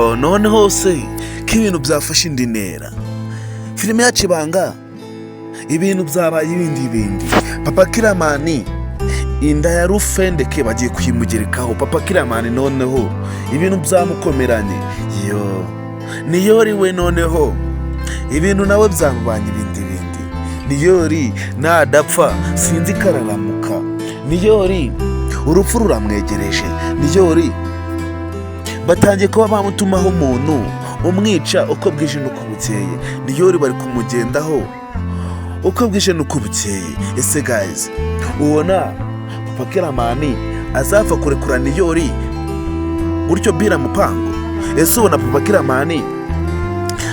Noneho se ko ibintu byafashe indi ntera, filime yacu Ibanga, ibintu byabaye ibindi bindi. Papa Kiramani inda ya Rufendeke bagiye kuyimugerekaho. Papa Kiramani noneho ibintu byamukomeranye. Yo Niyori we, noneho ibintu nawe byamubanye ibindi bindi. Niyori nadapfa sinzi kararamuka. Niyori urupfu ruramwegereje. Niyori batangiye kuba bamutumaho umuntu umwica uko bwije n'uko bukeye. Niyori bari kumugendaho uko bwije n'uko bukeye. Ese guys, ubona Papa Kiramani azapfa kurekura Niyori gutyo bira mupango? Ese ubona Papa Kiramani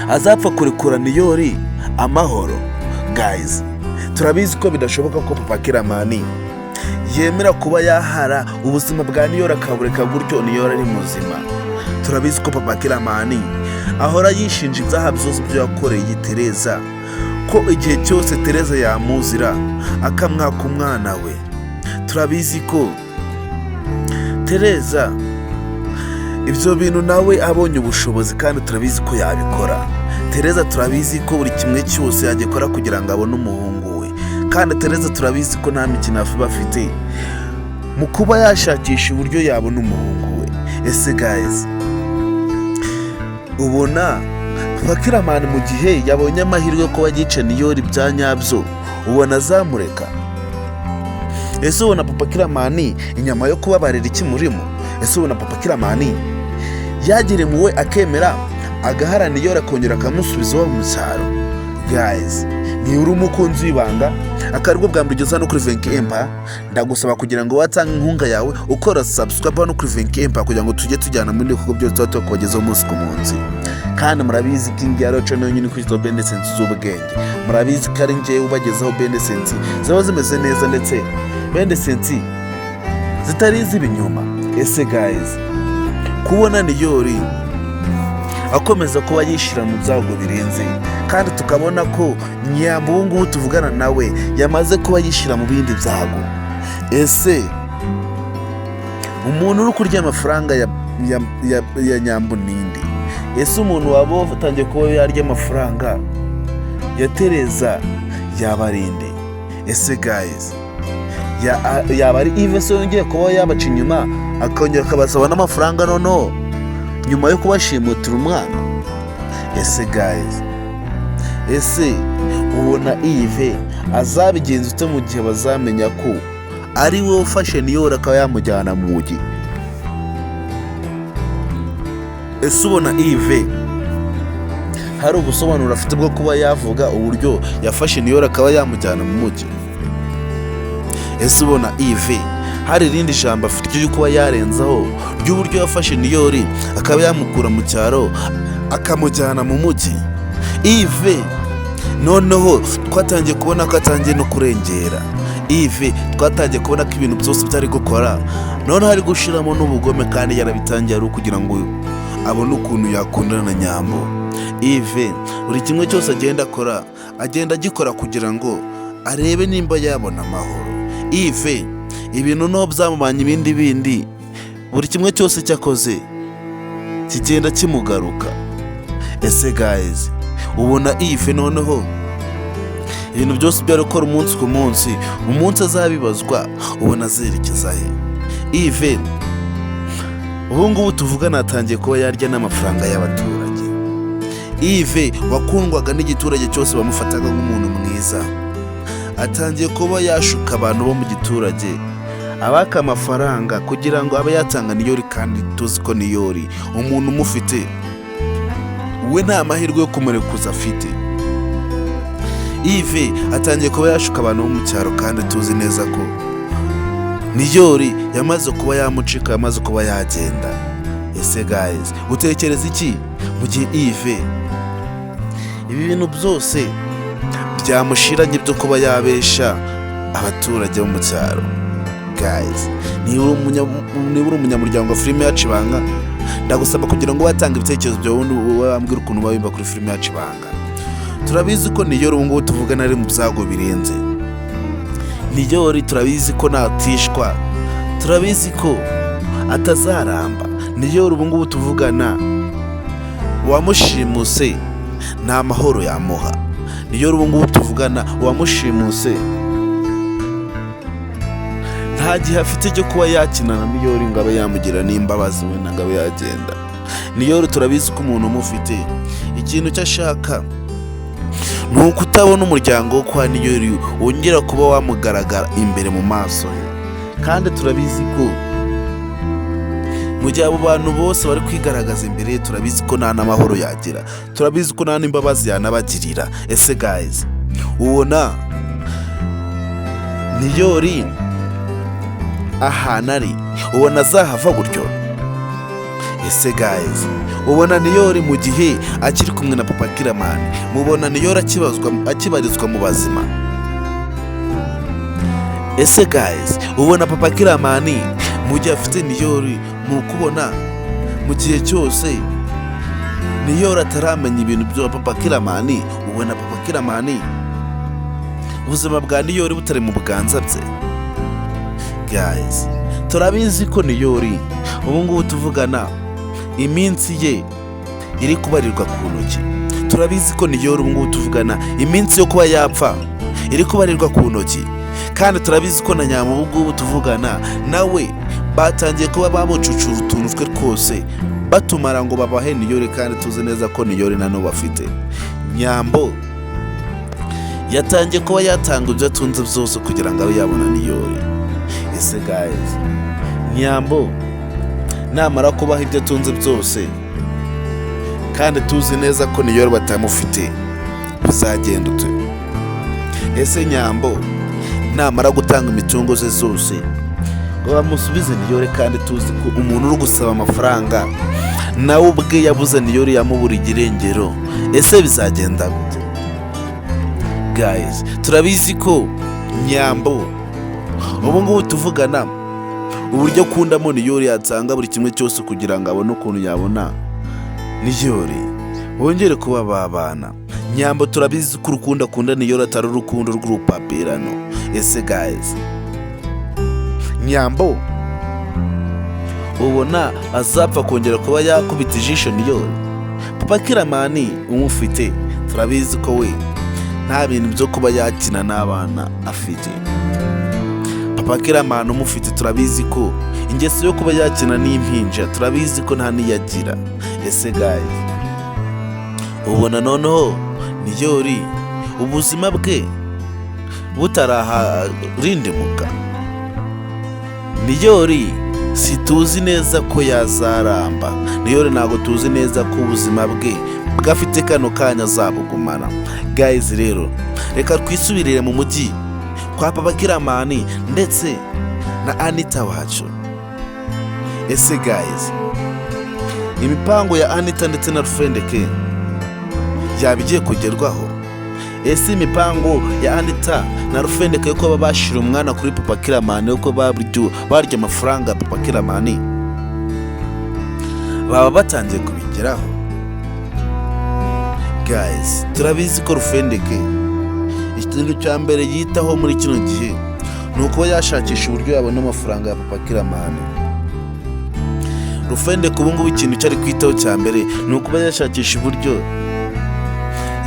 azapfa kurekura Niyori amahoro? Guys, turabizi ko bidashoboka ko Papa Kiramani yemera kuba yahara ubuzima bwa Niyori akabureka gutyo Niyori ari muzima. Turabizi ko Papa Kiramani ahora yishinja ibyaha byose ibyo yakoreye Tereza, ko igihe cyose Tereza yamuzira akamwaka umwana we. Turabizi ko Tereza ibyo bintu nawe abonye ubushobozi, kandi turabizi ko yabikora. Tereza turabizi ko buri kimwe cyose yagikora kugira ngo abone umuhungu we, kandi Tereza turabizi ko nta mikino aba afite mu kuba yashakisha uburyo yabona umuhungu we. Ese guys, ubona Papa Kiramani mu gihe yabonye amahirwe yo kuba yica Niyori bya nyabyo, ubona azamureka? Ese ubona Papa Kiramani inyama yo kubabarira ikimurimo? Ese ubona Papa Kiramani yagira impuhwe akemera agahara Niyori akongera akamusubiza iwabo mu cyaro? Guys, niba uri umukunzi w'Ibanga, akaba aribwo bwa mbere ugeze hano kuri Venki Empire, ndagusaba kugira ngo watange inkunga yawe ukora subscribe hano kuri Venki Empire, kugira ngo tujye tujyana muri bikorwa byose tuba tukubagezaho umunsi ku munsi. Kandi murabizi ko iyi ari channel yonyine kuri benesensi z'ubwenge. Murabizi ko ari njyewe ubagezaho benesensi ziba zimeze neza, ndetse benesensi zitari iz'ibinyoma. Ese guys, kubona Niyori akomeza kuba yishyira mu byago birenze, kandi tukabona ko Nyambo ubu ngubu tuvugana nawe yamaze kuba yishyira mu bindi byago, ese umuntu uri kurya amafaranga ya Nyambo ninde? Ese umuntu waba watangiye kuba yarya amafaranga ya Tereza yaba ari nde? Ese guys, yaba ari Yves yongeye kuba yabaca inyuma akongera akabasaba n'amafaranga noneho nyuma yo kubashimutira umwana? Ese guys, ese ubona Yves azabigenza ute mu gihe bazamenya ko ari we ufashe Niyori akaba yamujyana mu mujyi? Ese ubona Yves hari ubusobanuro afite bwo kuba yavuga uburyo yafashe Niyori akaba yamujyana mu mujyi? Ese ubona Yves hari irindi jambo afite ryo kuba yarenzaho ry'uburyo yafashe Niyori akaba yamukura mu cyaro akamujyana mu mujyi? Yves noneho twatangiye kubona ko atangiye no kurengera. Yves twatangiye kubona ko ibintu byose byari gukora noneho ari gushiramo n'ubugome, kandi yarabitangiye ari ukugira ngo abone ukuntu yakundana na Nyambo. Yves buri kimwe cyose agenda akora, agenda agikora kugira ngo arebe nimba yabona amahoro. Yves ibintu noneho byamubanye ibindi bindi, buri kimwe cyose cyakoze kigenda kimugaruka. Ese guys, ubona Yves noneho ibintu byose ibyo ari gukora umunsi ku munsi, umunsi azabibazwa, ubona azerekeza he? Yves ubu ngubu tuvugana atangiye kuba yarya n'amafaranga y'abaturage. Yves wakundwaga n'igiturage cyose, bamufataga nk'umuntu mwiza, atangiye kuba yashuka abantu bo mu giturage abaka amafaranga kugira ngo abe yatanga Niyori, kandi tuzi ko Niyori umuntu umufite we nta mahirwe yo kumurekuza afite. Yves atangiye kuba yashuka abantu bo mu cyaro, kandi tuzi neza ko Niyori yamaze kuba yamucika, yamaze kuba yagenda. Ese guys, utekereza iki mu gihe Yves ibi bintu byose byamushiranye byo kuba yabesha abaturage bo mu cyaro? Guys, niba uri umunyamuryango wa filime yacu Ibanga, ndagusaba kugira ngo watange ibitekerezo byawe, ubundi ube wambwira ukuntu uba wumva kuri filime yacu Ibanga. Turabizi ko Niyori ubu ngubu tuvugana ari mu byago birenze. Niyori turabizi ko natishwa, turabizi ko atazaramba. Niyori ubu ngubu tuvugana Uwamushimuse nta mahoro yamuha. Niyori ubu ngubu tuvugana, uwamushimuse nta gihe afite cyo kuba yakinana Niyori ngo abe yamugira n'imbabazi wenda ngo abe yagenda. Niyori turabizi ko umuntu umufite ikintu cyo ashaka ni uko utabona umuryango wo kwa Niyori wongera kuba wamugaragara imbere mu maso ye. Kandi turabizi ko mu gihe abo bantu bose bari kwigaragaza imbere ye, turabizi ko nta n'amahoro yagira, turabizi ko nta n'imbabazi yanabagirira. Ese guys, ubona Niyori ahantu ari, ubona azahava gutyo? Ese guys, ubona Niyori mu gihe akiri kumwe na Papa Kiramani, mubona Niyori akibarizwa mu bazima? Ese guys, ubona Papa Kiramani mu gihe afite Niyori, mu kubona mu gihe cyose Niyori ataramenya ibintu bya Papa Kiramani, ubona Papa Kiramani ubuzima bwa Niyori butari mu buganza bye? Guys, turabizi ko Niyori ubu ngubu tuvugana iminsi ye iri kubarirwa ku ntoki. Turabizi ko Niyori ubu ngubu tuvugana iminsi yo kuba yapfa iri kubarirwa ku ntoki. Kandi turabizi ko na Nyambo ubu ngubu tuvugana nawe batangiye kuba bamucucura utuntu twe twose batumara ngo babahe Niyori, kandi tuzi neza ko Niyori na n'ubu afite. Nyambo yatangiye kuba yatanga ibyo atunze byose kugira ngo abe yabona Niyori. Ese guys, Nyambo namara kubaha ibyo atunze byose kandi tuzi neza ko Niyori batamufite, bizagenda ute? Ese Nyambo namara gutanga imitungo ze zose ngo bamusubize Niyori, kandi tuzi ko umuntu uri gusaba amafaranga nawe ubwe yabuze Niyori, yamuburiye irengero, ese bizagenda gute? Guys, turabizi ko Nyambo ubu ngubu tuvugana uburyo akundamo Niyori, yatanga buri kimwe cyose kugira ngo abone ukuntu yabona Niyori bongere kuba babana. Nyambo turabizi ko urukundo akunda Niyori atari urukundo rw'urupapirano. Ese guys, Nyambo ubona azapfa kongera kuba yakubita ijisho Niyori? Papa Kiramani umufite turabizi ko we nta bintu byo kuba yakina n'abana afite. Papa Kiramani umufite turabizi ko ingeso yo kuba yakina n'impinja turabizi ko nta niyagira. Ese guys, ubona noneho Niyori ubuzima bwe butaraharindimuka? Niyori situzi neza ko yazaramba. Niyori ntabwo tuzi neza ko ubuzima bwe bwafite kano kanya azabugumana. Guys, rero reka twisubirire mu mujyi kwa Papa Kiramani ndetse na Anita wacu. Ese guys, imipango ya Anita ndetse na Rufendeke yaba igiye kugerwaho? Ese imipango ya Anita na Rufendeke yo kuba bashyira umwana kuri Papa Kiramani, yo kuba barya amafaranga ya Papa Kiramani, baba batangiye kubigeraho? Guys, turabizi ko Rufendeke ikintu cya mbere yitaho muri kino gihe ni ukuba yashakisha uburyo yabona amafaranga ya Papa Kiramani. Rufendeke ubu ngubu ikintu cyo ari kwitaho cya mbere ni ukuba yashakisha uburyo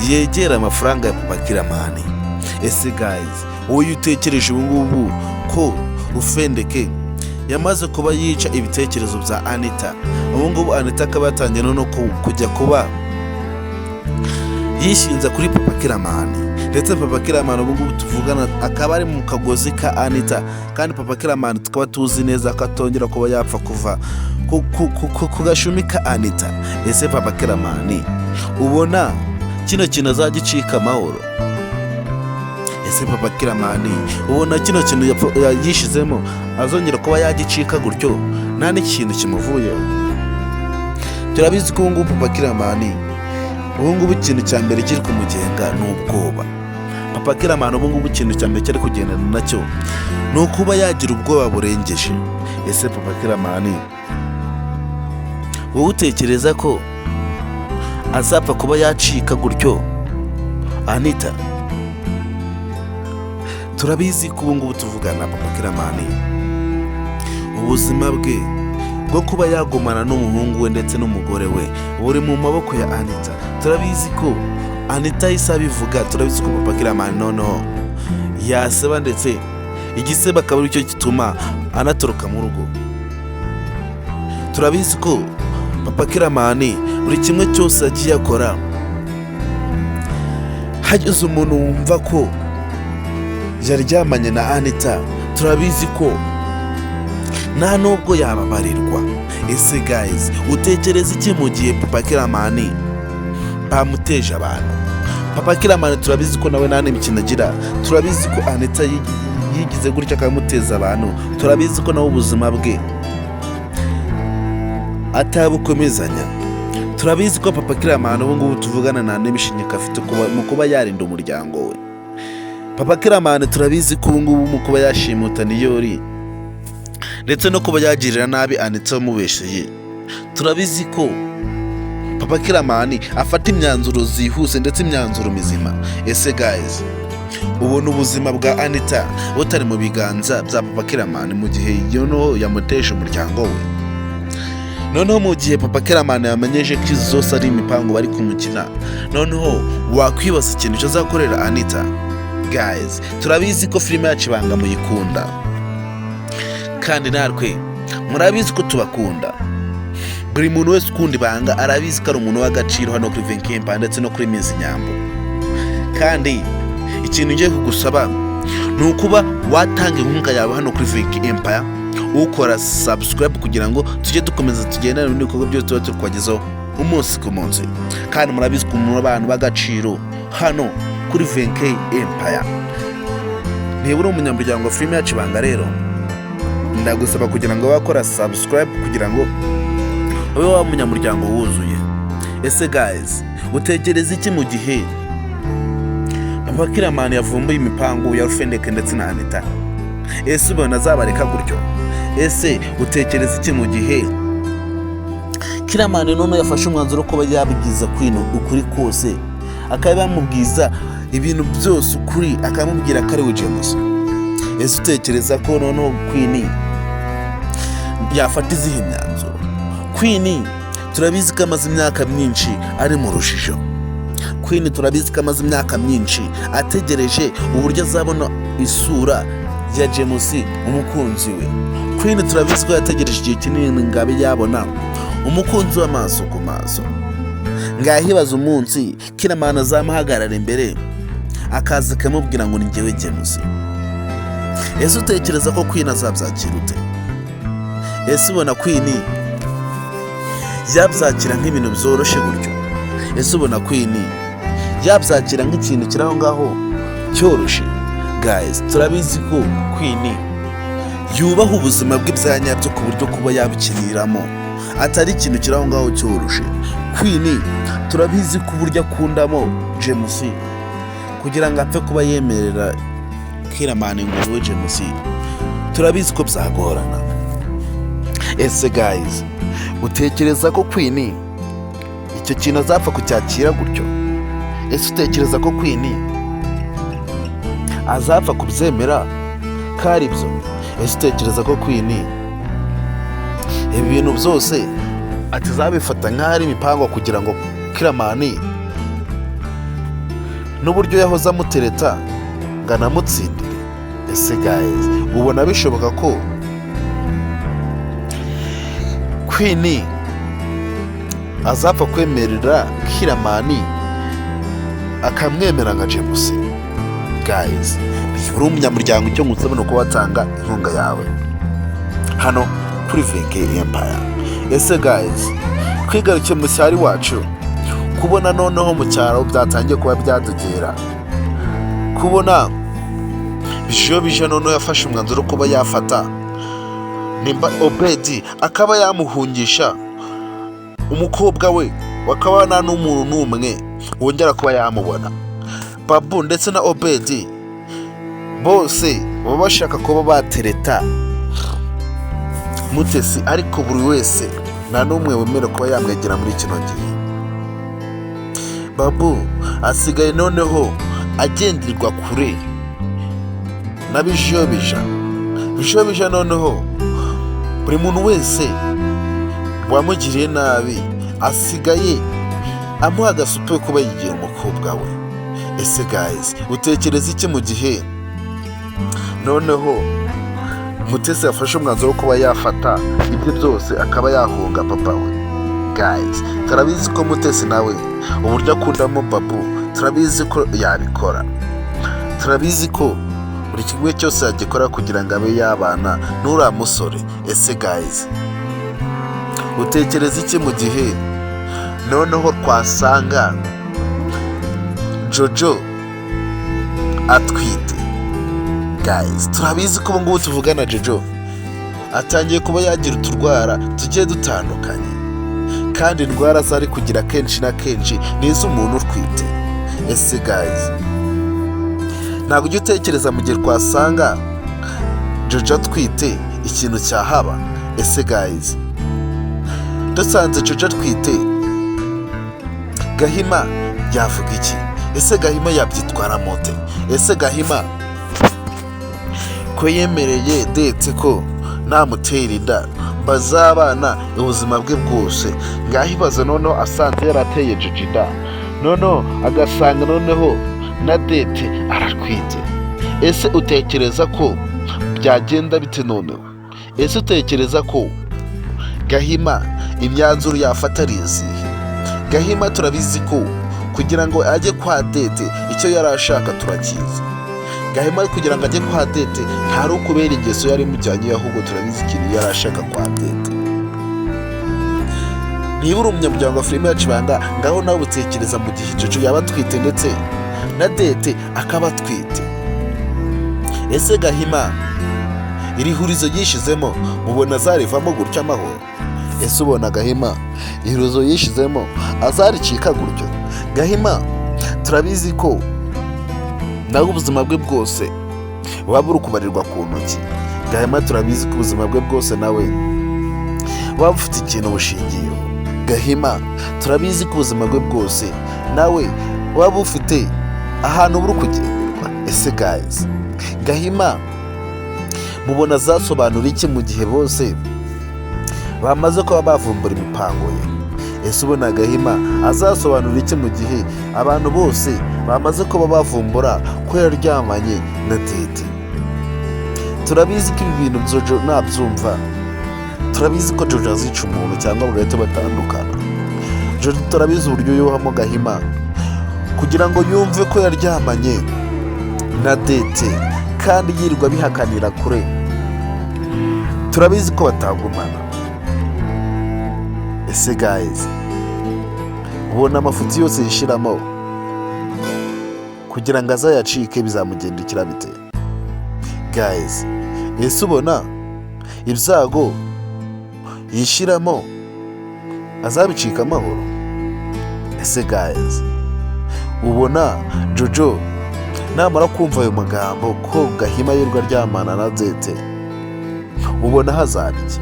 yegera amafaranga ya Papa Kiramani. Ese guys, wowe iyo utekereje ubu ngubu ko Rufendeke yamaze kuba yica ibitekerezo bya Anita, ubu ngubu Anita akaba yatangiye no kujya kuba yishinze kuri Papa Kiramani, ndetse Papa Kiramani ubu ngubu tuvugana akaba ari mu kagozi ka Anita, kandi Papa Kiramani tukaba tuzi neza ko atongera kuba yapfa kuva ku gashumi ka Anita, ese Papa Kiramani ubona kino kintu azagicika amahoro? Ese Papa Kiramani ubona kino kintu yishizemo azongera kuba yagicika gutyo nta n'ikintu kimuvuyeho? Turabizi ko ubu ngubu Papa Kiramani, ubu ngubu ikintu cya mbere kiri kumugenga ni ubwoba. Papa Kiramani ubu ngubu ikintu cya mbere cyari kugendana nacyo ni ukuba yagira ubwoba burengeje. Ese Papa Kiramani wowe utekereza ko azapfa kuba yacika gutyo Anita? Turabizi ko ubu ngubu tuvugana Papa Kiramani ubuzima bwe bwo kuba yagumana n'umuhungu we ndetse n'umugore we buri mu maboko ya Anita. Turabizi ko Anita yahise abivuga. Turabizi ko Papa Kiramani noneho yaseba, ndetse igiseba akaba aricyo gituma anatoroka mu rugo. Turabizi ko Papa Kiramani buri kimwe cyose agiye akora, hagize umuntu wumva ko yaryamanye na Anita, turabizi ko nta nubwo yababarirwa. Ese guys, utekereza iki mu gihe Papa Kiramani bamuteje abantu? Papa Kiramani turabizi ko nawe nta n'imikino agira. Turabizi ko Anita yigize gutya akamuteza abantu. Turabizi ko nawe ubuzima bwe atabukomezanya. Turabizi ko Papa Kiramani ubu ngubu tuvugana nta n'imishinyiko afite mu kuba yarinda umuryango we. Papa Kiramani turabizi ko ubu ngubu mu kuba yashimuta Niyori ndetse no kuba yagirira nabi Anita wamubesheye. Turabizi ko Papa Kiramani afata imyanzuro zihuse ndetse imyanzuro mizima. Ese guys, ubona ubuzima bwa Anita butari mu biganza bya Papa Kiramani mu gihe noneho yamuteje umuryango we? Noneho mu gihe Papa Kiramani yamenyeje ko izi zose ari imipango bari kumukina, noneho wakwibaza ikintu cyo azakorera Anita. Guys, turabizi ko filime yacu Ibanga muyikunda, kandi natwe murabizi ko tubakunda. Buri muntu wese ukunda Ibanga arabizi ko ari umuntu w'agaciro hano kuri Venkempa ndetse no kuri Mizi Nyambo. Kandi ikintu ngiye kugusaba ni ukuba watanga inkunga yawe hano kuri Venki Empire, ukora subscribe kugira ngo tujye dukomeza tugendane mu bikorwa byose tuba turi kubagezaho umunsi ku munsi. Kandi murabizi ko muri abantu b'agaciro hano kuri Venki Empire. Niba uri umunyamuryango wa filime yacu Ibanga rero, ndagusaba kugira ngo wakora subscribe kugira ngo ube wa munyamuryango wuzuye. Ese guys, utekereza iki mu gihe Papa Kiramani yavumbuye imipango ya Rufendeke ndetse na Anita? Ese ubona azabareka gutyo? Ese utekereza iki mu gihe Kiramani none yafashe umwanzuro ko yabwiza Queen ukuri kose, akaba yamubwiza ibintu byose ukuri, akamubwira ko ari we James? Ese utekereza ko noneho Queen yafata izihe myanzuro? Queen turabizi ko amaze imyaka myinshi ari mu rujijo. Queen turabizi ko amaze imyaka myinshi ategereje uburyo azabona isura ya James umukunzi we. Queen turabizi ko yategereje igihe kinini ngo abe yabona umukunzi w'amaso ku maso. Ngahibaza umunsi Kiramani azamuhagarara imbere, akaza akamubwira ngo ni njyewe James. Ese utekereza ko Queen azabyakira ute? Ese ubona Queen yabyakira nk'ibintu byoroshye gutyo? Ese ubona Queen yabyakira nk'ikintu kiri aho ngaho cyoroshye? Guys, turabizi ko Queen yubaha ubuzima bwe bya nyabyo, ku buryo kuba yabukiniramo atari ikintu kiri aho ngaho cyoroshye. Queen turabizi ko uburyo akundamo James, kugira ngo apfe kuba yemerera Kiramani ngo niwe James, turabizi ko byagorana. Ese guys, utekereza ko Queen icyo kintu azapfa kucyakira gutyo? Ese utekereza ko Queen azapfa kubyemera ko ari byo? Ese utekereza ko Queen ibi bintu byose atazabifata nk'aho ari imipango kugira ngo Kiramani n'uburyo yahoze amutereta ngo anamutsindire? Ese guys, ubona bishoboka ko Queen azapfa kwemerera Kiramani akamwemera nka James? Guys, uri umunyamuryango, icyo ngusaba ni uko watanga inkunga yawe hano kuri VK Empire. Ese guys, twigarukiye mu cyaro iwacu, kubona noneho mu cyaro byatangiye kuba byadogera, kubona Bijiyobija noneho yafashe umwanzuro wo kuba yafata nimba Obedi akaba yamuhungisha umukobwa we, bakaba nta n'umuntu n'umwe wongera kuba yamubona. Babu ndetse na Obedi bose baba bashaka kuba batereta Mutesi, ariko buri wese nta n'umwe wemerewe kuba yamwegera muri kino gihe. Babu asigaye noneho agenderwa kure na Bijiyobija. Bijiyobija noneho buri muntu wese Wamugiriye nabi asigaye amuha agasupu yo kuba yigira umukobwa we. Ese guys, utekereza iki mu gihe noneho Mutesi yafashe umwanzuro wo kuba yafata ibye byose akaba yahunga papa we? Guys, turabizi ko Mutesi nawe uburyo akundamo Babu, turabizi ko yabikora, turabizi ko buri kimwe cyose yagikora kugira ngo abe yabana n'uriya musore. Ese guys, utekereza iki mu gihe noneho twasanga Jojo atwite? Guys, turabizi ko ubu ngubu tuvugana Jojo atangiye kuba yagira uturwara tugiye dutandukanye, kandi indwara zari kugira kenshi na kenshi ni iz'umuntu utwite. Ese guys, ntabwo ujya utekereza mu gihe twasanga Jojo atwite ikintu cyahaba? Ese guys, dusanze Jojo atwite, Gahima yavuga iki? Ese Gahima yabyitwaramo ate? Ese Gahima ko yemereye Dete ko namutera inda bazabana ubuzima bwe bwose, ngaho ibaze noneho asanze yarateye Jojo inda, noneho agasanga noneho na Dete aratwite. Ese utekereza ko byagenda bite noneho? Ese utekereza ko Gahima imyanzuro yafata ari izihe? Gahima turabizi ko kugira ngo ajye kwa Dete icyo yari ashaka turakizi. Gahima kugira ngo ajye kwa Dete ntari ukubera ingeso yari imujyanye, ahubwo turabizi ikintu yari ashaka kwa Dete. Niba uri umunyamuryango wa filime yacu Ibanga, ngaho nawe utekereza mu gihe Jojo yaba atwite ndetse na Dete akaba atwite. Ese Gahima iri hurizo yishizemo mubona azarivamo gutyo amahoro? Ese ubona Gahima ihurizo yishizemo azaricika gutyo? Gahima turabizi ko nawe ubuzima bwe bwose buba buri kubarirwa ku ntoki. Gahima turabizi ko ubuzima bwe bwose nawe buba bufite ikintu bushingiyeho. Gahima turabizi ko ubuzima bwe bwose nawe buba bufite ahantu buri kugenderwa. Ese guys, Gahima mubona azasobanura iki mu gihe bose bamaze kuba bavumbura imipango ye? Ese ubona Gahima azasobanura iki mu gihe abantu bose bamaze kuba bavumbura ko yaryamanye na Dete? Turabizi ko ibi bintu Jojo nabyumva, turabizi ko Jojo azica umuntu cyangwa bagahita batandukana. Jojo turabizi uburyo yuhamo Gahima kugira ngo yumve ko yaryamanye na Dete kandi yirirwa bihakanira kure. Turabizi ko batagumana. Ese guys, ubona amafuti yose yishiramo kugira ngo azayacike bizamugendekera bite? Guys, ese ubona ibyago yishyiramo azabicika amahoro? Ese guys, ubona Jojo namara kumva ayo magambo ko Gahima yirirwa aryamana na Dete, ubona hazaba iki?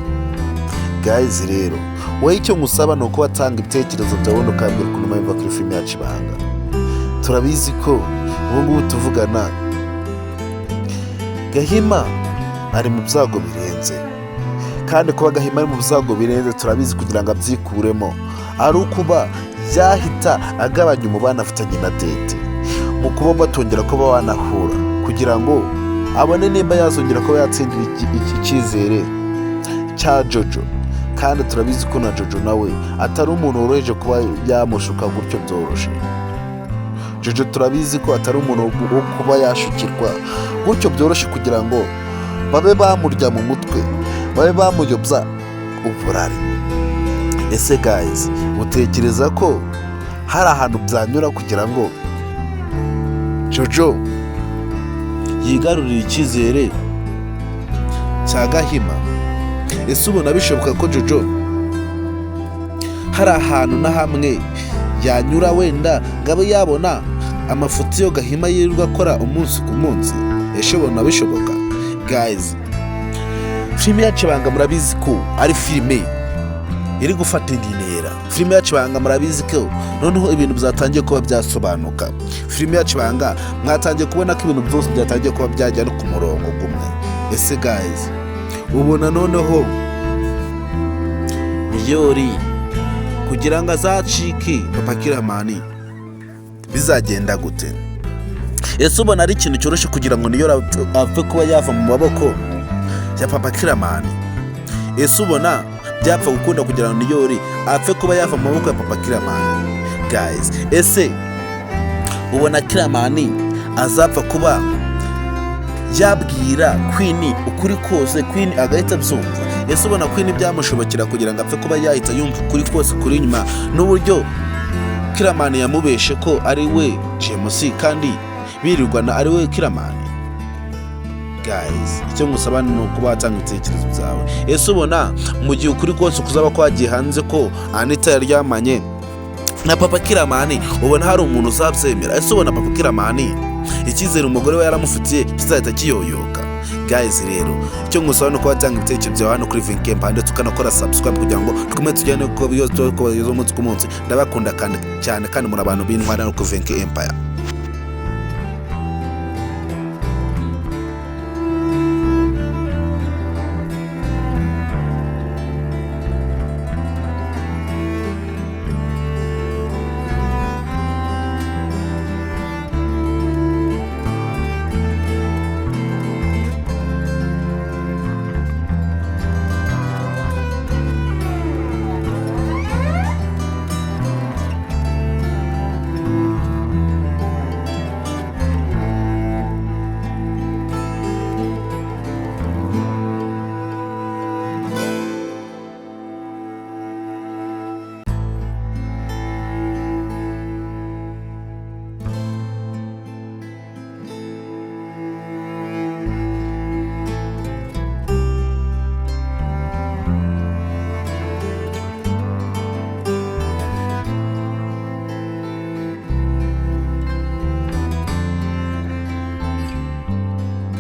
Guys, rero wowe icyo ngusaba ni uko watanga ibitekerezo byawe ukambwira ukuntu mpamvu kuri filime yacu Ibanga. Turabizi ko ubu ngubu tuvugana Gahima ari mu byago birenze, kandi kuba Gahima ari mu byago birenze, turabizi kugira ngo abyikuremo ari ukuba yahita agabanya umubano afitanye na Dete mu kuba batongera kuba banahura, kugira ngo abone nimba yazongera kuba yatsindira iki cyizere cya Jojo. Kandi turabizi ko na Jojo nawe atari umuntu woroheje kuba yamushuka gutyo byoroshye. Jojo turabizi ko atari umuntu wo kuba yashukirwa gutyo byoroshye kugira ngo babe bamurya mu mutwe, babe bamuyobya uburari. Ese guys, utekereza ko hari ahantu byanyura kugira ngo Jojo yigarurire icyizere cya Gahima? Ese ubona bishoboka ko Jojo hari ahantu na hamwe yanyura wenda ngo abe yabona amafuti yo Gahima yirirwa akora umunsi ku munsi? Ese ubona bishoboka? Guys, filime yacu Ibanga murabizi ko ari filime iri gufata indi ntera. Filime yacu Ibanga murabizi ko noneho ibintu byatangiye kuba byasobanuka. Filime yacu Ibanga mwatangiye kubona ko ibintu byose byatangiye kuba byajya no ku murongo gumwe. Ese guys, ubona noneho ni Niyori kugira ngo azacike Papa Kiramani bizagenda gute? Ese ubona ari ikintu cyoroshye kugira ngo Niyori apfe kuba yava mu maboko ya Papa Kiramani? Ese ubona byapfa gukunda kugira ngo Niyori apfe kuba yava mu maboko ya Papa Kiramani? Guys, ese ubona Kiramani azapfa kuba yabwira Queen ukuri kose, Queen agahita abyumva? Ese ubona Queen byamushobokera kugira ngo apfe kuba yahita yumva ukuri kose kuri inyuma n'uburyo Kiramani yamubeshe ko ari we James kandi birirwana ari we Kiramani? Guys, icyo ngusaba ni ukuba watanga ibitekerezo byawe. Ese ubona mu gihe ukuri kose kuzaba kwagiye hanze ko Anita yaryamanye na Papa Kiramani, ubona hari umuntu uzabyemera? Ese ubona Papa Kiramani icyizere umugore we yaramufitiye kizahita kiyoyoka? Guys, rero icyo ngusaba ni ukuba watanga ibitekerezo byawe hano kuri Vinkempa, ndetse ukanakora subscribe kugira ngo dukomeze tujyane uko byose tubagezaho umunsi ku munsi. Ndabakunda kandi cyane, kandi muri abantu b'intwari hano kuri Vinke Empire.